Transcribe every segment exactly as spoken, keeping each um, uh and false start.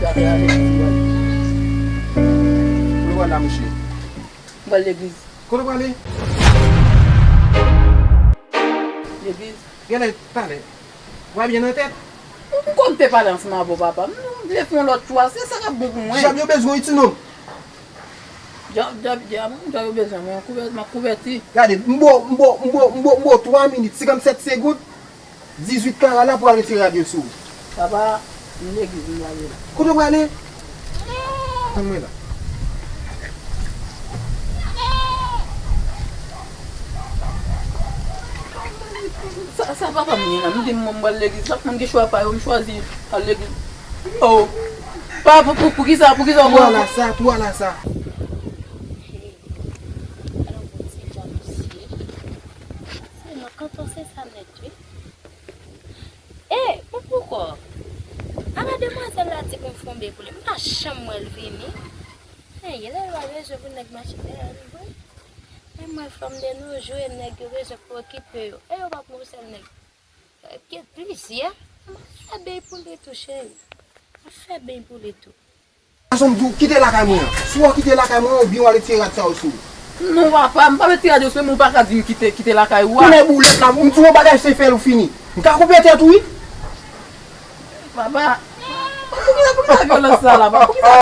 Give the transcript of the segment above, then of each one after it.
Sa fè ale, mwen. Kote w pral la, mesye? Mwen legliz. Kote w prale? Legliz. Genlè talè. W ap byen nan tèt. M konn te pale ansanm avè w, papa. M vle fè yon lòt chwa. Se sa k ap bon pou mwen. Dyab yo bezwen w wi, ti nonm. Dyab, dyab, dyab, dyab yo bezwen mwen. Kouvè-, m ap kouvèti. Gade, m bo, m bo, m bo, m bo, m bo twa minit, senkannsèt segonn. Dizuit kara la pou al retire rad yo sou ou. Papa, m legliz m prale la. Kote w prale? Tann mwen la. Sa, sa papa m ye la. M di m, m pral legliz. Chak moun gen chwa pa yo, m chwazi al legliz. Oh. Pa, pou, pou, poukisa, poukisa w pran. Tou ala sa, tou ala sa. Alò, bon, se jan misye. Se nan kanton se sa nèt, wi. E, ou poko. Ala demwazèl la di pou m fè yon bèy pou li. M pa janm wè l vini. Hey, lè l pa bezwen pou nèg mache dèyè l vre. Men mwen fanm de nos jours, nèg yo bezwen pou okipe yo. E yo pa pou yon sèl nèg. Gen plizyè. M ap fè bèy pou li tou, cheri. M ap fè bèy pou li tou. Gason, m di w, kite lakay mwen an. Swa w kite lakay mwen an, oubyen w al retire rad sa yo sou ou. Non, papa, m pa retire rad yo sou mwen, ou pa ka di m kite, kite lakay ou a. Konnen boulèt la, m di w yon bagay, se fè l ou fini. M ka koupe tèt ou, wi. Papa, poukisa, poukisa vyolans sa la, papa? Poukisa?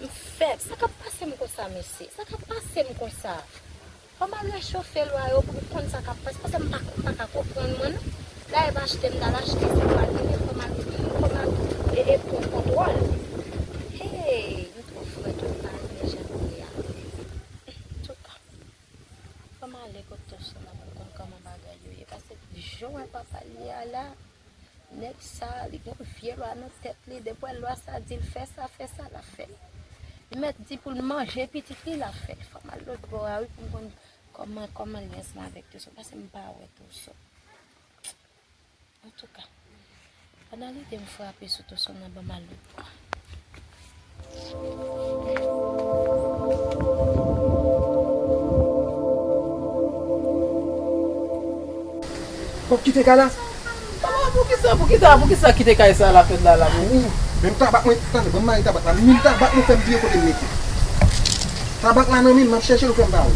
M fèb. Sa k ap pase m konsa, mesye? Sa k ap pase m konsa? Fò m al rechofe lwa yo pou m konn sa k ap pase, paske m pa, m pa ka konprann mwen, non. Dayè, m achte, m t al achte, se pa li, men fò m al, fò m al, e, e, pran kontwòl. Hey, m twò frèt, m pa renmen jan l ye a. Antouka, fò m ale kot Toson nan pou m konn kòman bagay yo ye, paske jan w wè papa l ye a la, nèg sa, li gen yon vye lwa nan tèt li. Depi w wè lwa sa di l fè sa, fè sa, l ap fè l. Li mèt di pou l manje pitit li, l ap fè l. Fò m al lòt bò a, wi, pou m konn kòman, kòman l ye ansanm avèk Toson, paske m pa wè Toson. Antouka, pandan lide m frape sou Toson nan, ban m al lòt bò a. W ap kite kay la? Papa, poukisa, poukisa, poukisa kite kay sa la fèt la, la, pou ou? Menm tabak mwen, tande, ban m mare tabak la. Menm tabak mwen fè m bliye kote m mete. Tabak la nan men m, m ap chèche l, ou fè m pa wè.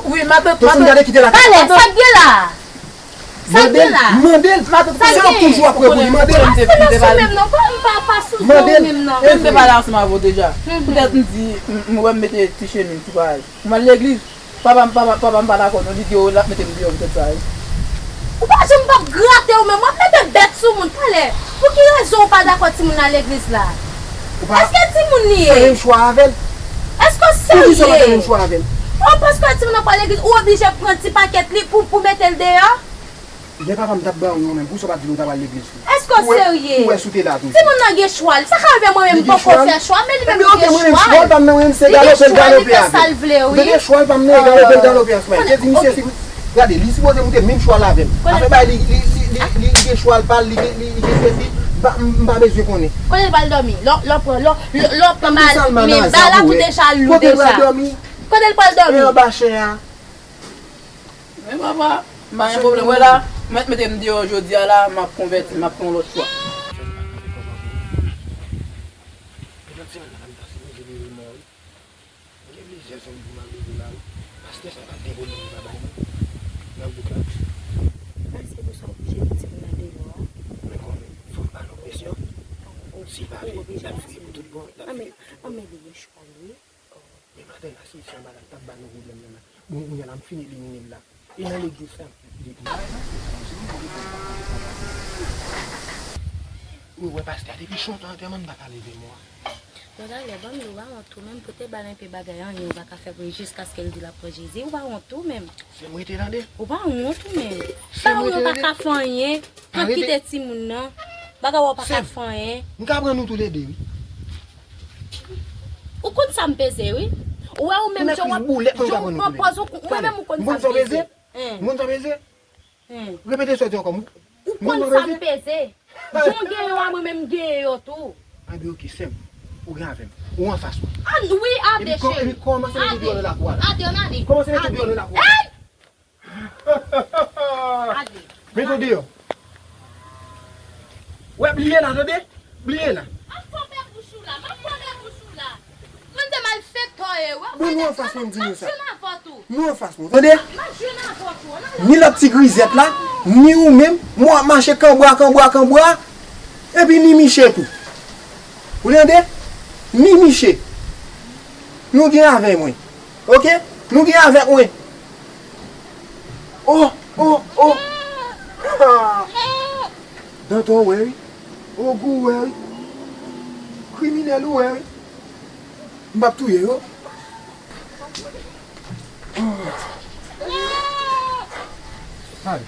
Wi, matant, matant. Gade, kite la. Talè, sa k gen la? Sa k gen la? Mande l, mande l. Sa k gen? Se w toujou ap reprann li, mande l. Paske lè sou menm non, pa, pa, pa sou zon menm non. Mwen te pale ansanm avè w deja. Poutèt m di, m, m wè m mete ti chemiz, ti parèy. M al legliz. Papa m, papa, papa m pa dakò non, li di yo l ap mete m deyò poutèt sa, wi. Ou pa janm p ap grate ou menm, w ap mete bèt sou moun. Talè, pou ki rezon ou pa dakò timoun nan legliz la? Èske timoun li ye? Ou pa fè menm chwa avè l. Èske w serye? Poukisa w pa fè menm chwa avè l? Ou panse lè timoun nan pral legliz, ou oblije pran ti pakèt li pou, pou mete l deyò? Lè papa m t ap ba w yo menm, poukisa w pa t di l ou t ap al legliz tou? Èske w serye? Ou wè, ou wè si w te la toujou. Timoun nan gen chwa l. Sa ka rive mwen menm m poko fè chwa, men li menm li gen chwa l. Li gen chwa l, li fè sa l vle, wi. Ou tande chwa l pa m nan, galope l galope ansanm avè l. Gade, li sipoze moute menm chwa l avè m. Afè bagay li, li, li, li, li, li gen chwa l pa l, li gen, li, li gen tèt li, m pa, m pa bezwen konnen. Kote l pral dòmi? Lè, lè w pran, lè, lè, lè w pran mal, men bagay la tou deja lou deja. Kote l pral dòmi? Kote l pral dòmi? E anba chè a. Men papa, m pa gen pwoblèm. Wè la, mèt mete m deyò jodi a la, m ap konvèti, m ap pran yon lòt chwa. Gen plizyè zòn pou m al leve la, wi. Pastè sa pa t gen pwoblèm li pa bay non. Nan bouk la. A, se pou sa w oblije met timoun nan deyò a? Men kòman, fò m ba nou presyon. Si l pa vle, l ap fini pou tout bon, l ap fini pou tout bon. Anmè, anmè, li gen chwa l, wi. Men maten la, si se yon bagay k ap ba nou pwoblèm nan la, bon, kounye a la, m fin elimine l la. E nan legliz sa, m, m, m, ou wè pastè a, depi jan antèman m pa ka leve mò a. Bon, talè, ban m di w, ou pa wont ou menm, pou te ba l enpe bagay, anyen ou pa ka fè pou li jiskaske l di l ap pran Jezi, ou pa wont ou menm. Se m rete tande. Ou pa wont ou menm. Pawòl ou pa ka fè anyen. Pran kite timoun nan. Bagay ou pa ka fè anyen. M ka pran nou toulede, wi. Ou konn sa m peze, wi. Ou wè ou menm, jan w ap, jan w pran pòz ou, mwen menm ou konn sa m peze. M konn sa w peze? Repete sa w di ankò. Ou konn sa m peze. Jan w genyen yo a, mwen menm m genyen yo tou. Anben, oke, sè m. Ou gen avè m. Ou anfas mwen. Wi, ade, cheri. Epi kòmanse mete deyò nan lakou a la. Ade, ann ale. Kòmanse mete deyò nan lakou a la. Mete w deyò. Wè, bliye la, tande? Bliye la. Ap fòme bouch ou la, m ap fòme bouch ou la. Mwen te malfektè w ye, wè. Bon, nou anfas mwen, m di nou sa. M ap jwenn avè w tou. Nou anfas mwen, tande? M ap jwenn avè w tou. Ni lòt ti grizèt la, ni ou menm, mwen ap mache kanbwa, kanbwa, kanbwa, epi ni Miche tou. Ou tande? Ni Miche. Nou gen avè mwen. Oke? Nou gen avèk mwen. Oh, oh, oh. Ha! Danton wè wi. Ogou wè wi. Kriminèl ou wè wi. M p ap touye yo. Ay.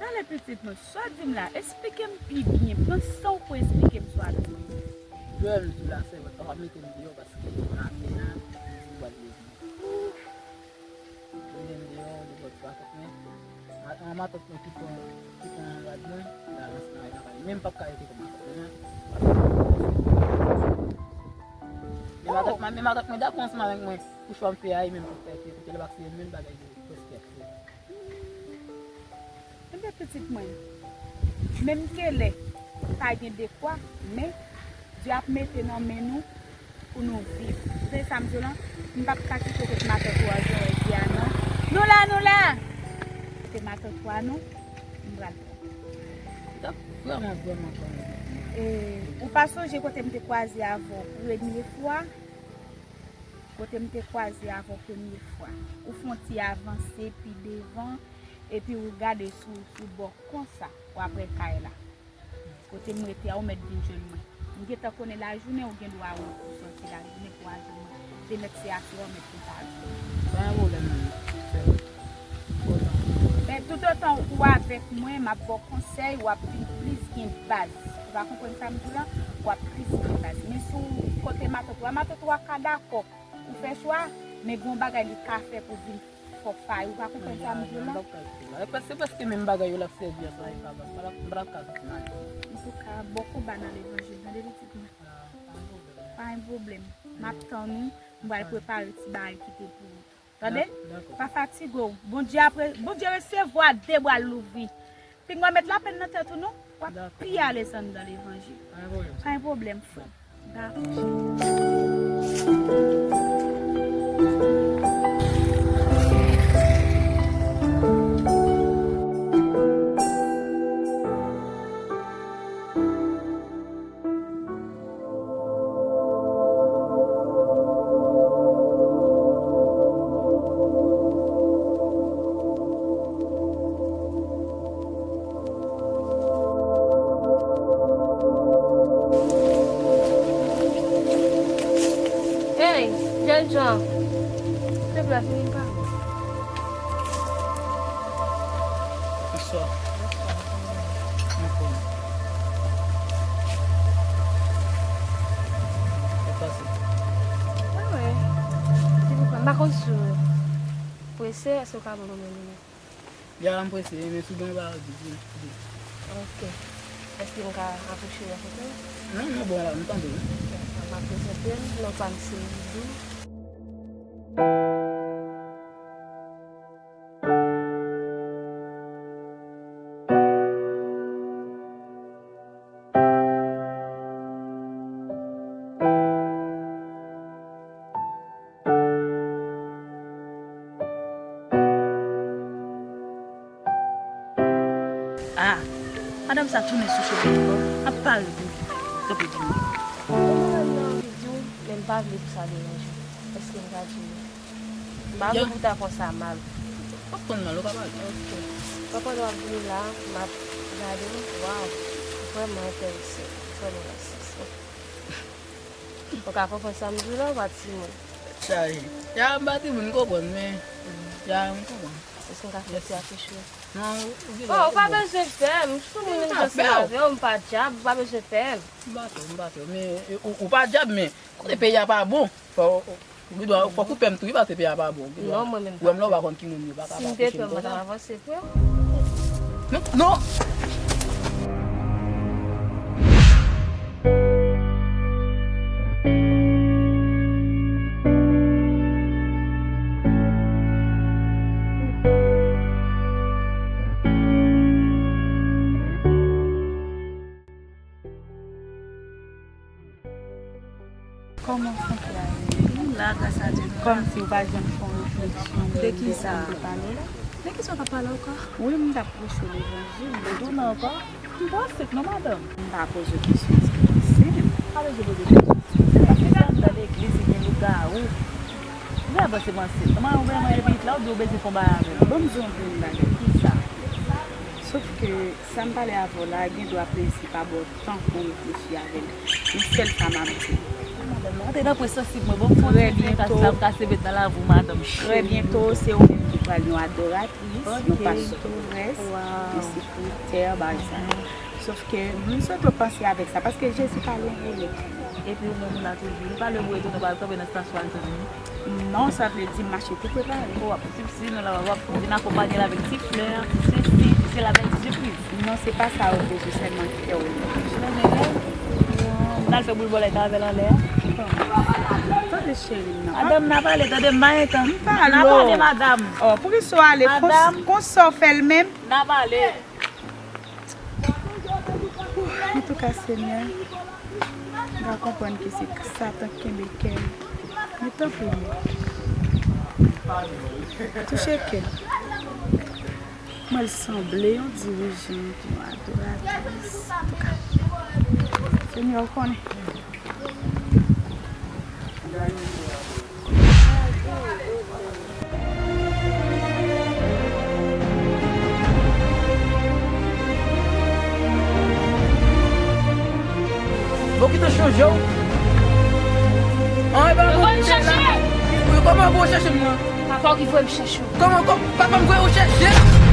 Talè pitit mwen, sa w di m la, esplike m pi byen, pran san w pou esplike m sa w ap di m. Jwèl m di w la, sèvant la pa mete m deyò paske maten an, li di l pral leve. Li mete m deyò, li bò twa kòk mwen. Ma-, matant mwen ki pran, ki pran rad mwen, li al ansanm avèk matant mwen. Men m p ap ka rete kòm matant mwen an. Men matant mwen, men matant mwen dakò ansanm avèk mwen pou chwa m fè a, e menm pou fè, kote l ap aksepte menm bagay yo prèske aksepte. Ebyen, pitit mwen, menm ke lè pa gen dekwa, men Dye ap mete nan men nou pou nou viv. Ou tande sa m di w lan? M p ap ka kite w kot matant ou a, jan w di a, non. Nou la, nou la! Kote matant ou a, non? M pral pran. Li t ap vrèman, vrèman, vrèman. E, ou pa sonje kote m te kwaze avè w premye fwa? Kote m te kwaze avè w premye fwa. Ou fè yon ti avanse pi devan, epi ou gade sou, sou bò konsa, ou apre kay la. Kote m rete a, ou mèt vin jwenn mwen. M gentan konnen lajounen, ou gen dwa ou, ou sòti lajounen pou al jwenn mwen. Se mèt se aswè, ou mèt tou pa al jwenn mwen. Pa gen pwoblèm, non. Men toutotan ou avèk mwen, m ap ba w konsèy, w ap vin plis gen baz. Ou pa konprann sa m di w lan? W ap plis gen baz. Men si w kote matant ou a, matant ou a ka dakò ou fè chwa, men gen yon bagay li ka fè pou vin fè w fayi. Ou pa konprann sa m di w lan? Se prèske, se prèske menm bagay yo l ap sèvi ansanm avèk papa m. M pa t ap ka soti mal. Antouka, bon konba nan levanjil, tande pitit mwen. Pa gen pwoblèm. M ap tann ou, m pral prepare ti bagay ki te pou ou. Tande? Dakò. Pa fatige w. Bondye apre, Bondye resevwa de bra l louvri. Pinga w met lapenn nan tèt ou non. W ap pi alèz anndan levanjil. Pa gen pwoblèm, frè m. Dakò, cheri. Hey, jènjan! Silvouplè, vini pa. Bonswa. Bonswa. Anfòm. Sa k pase? Mwen, wi. Silvouplè, m pa konn si w prese, èske w ka ban mwen yon minit? Ya, m prese, men si w gen yon bagay di, di, di. Ok. Èske m ka apwoche yon kote? Non, non, bon, la, m tande w. Ok, m ap prezante m. Non pa m se Lidou. Ah, madanm sa tounen sou cheve li, bon, ap pale pou li. Tanpri, di m. Ou konprann nan anvi di w, men m pa vle pou sa deranje w. Èske m ka di w? M pa vle pou w ta pran sa mal. W ap pran mal, ou ka pale. Ok. Bon, pandan w ap vini la, m ap gade w. Waw, vrèman enterese. Vrèman enterese. Ou ka konprann sa m di w la, ou pa timoun. Chaje. Ya, m pa timoun, m konprann, men, ya, m konprann. Èske m ka fè ti afich ou? Non, ou gen... Oh, ou pa bezwen fè m. M sou moun, m janti avè w, m pa dyab, ou pa bezwen fè m. M pa fè w, m pa fè w. Men, e, ou, ou pa dyab, men kote peyi a pa bon. Fò, ou gen dwa, fòk ou pè m tou, wi, paske peyi a pa bon. Ou gen dwa... Non, mwen menm pa pè. Ou wè m la, ou pa konn ki moun yo, pa ka... Si m te pè, m pa t ap avanse, frè. Non, non. Kòman santi a ye? Nou la, gras a Dye, nou la. Kòmsi w pa janm fè yon refleksyon de ki sa? De ki sa w ap pale la? De ki sa w ap pale ankò? Wi, m t ap preche levanjil. M te tounen ankò. M panse k non, madanm. M pa poze w kesyon èske w ansent. Pa bezwen poze kesyon. Se paske se anndan legliz ki gen lougawou. Ou vle avanse m ansent. Mwen, ou vle manje pitit la, ou di w bezwen fè yon bagay avè m. Ban m di w yon grenn bagay. Ki sa? Sof ke sa m pale avè w la, gen dwa prezi pa ba w tan pou w reflechi avè l. Yon sèl sa m ap di w. Madanm, non, antre nan pwen sansib mwen, bon, m fon ti di, paske sa m kase met nan lavi w, madanm. Trè byento, se ou menm ki pral yon adoratris, yon pastores, yon sekretè, bagay sa yo. Sof ke m swete w panse avèk sa, paske Jezi pa lwen rele. Epi ou menm ou la toujou. Nou pa lwen pou retounen, ou pral kanpe nan estasyon al tounen. Non, sa vle di mache tou prepare. Ou ap, si, si nou la, w ap vin akonpanye l avèk ti flè, ti sesi, ti sela, bèl ti sipriz. Non, se pa sa yo bezwen, sèlman kè w. Ou nan al fè boul bòlèt avè l anlè a? Tande cheri m nan. Madanm, n a pale, tande m pa gen tan. M pale. N a pale, madanm. Oh, poukisa w ale? Madanm. Konsa w fè l menm? N a pale. Antouka, Senyè, m ka konprann ke se Satan k kenbe kè l. Men tanpri, Mèt, touche kè l. Mwen, l sanble yon dirijan, yon adoratris. Antouka, Senyè, ou konnen. Bon, ki te chanje w? An, e pa... Yo voye m chache! Kòman yo voye w chache m nan? Papa w ki voye m chache w. Kòman, kòman, papa m voye w chache?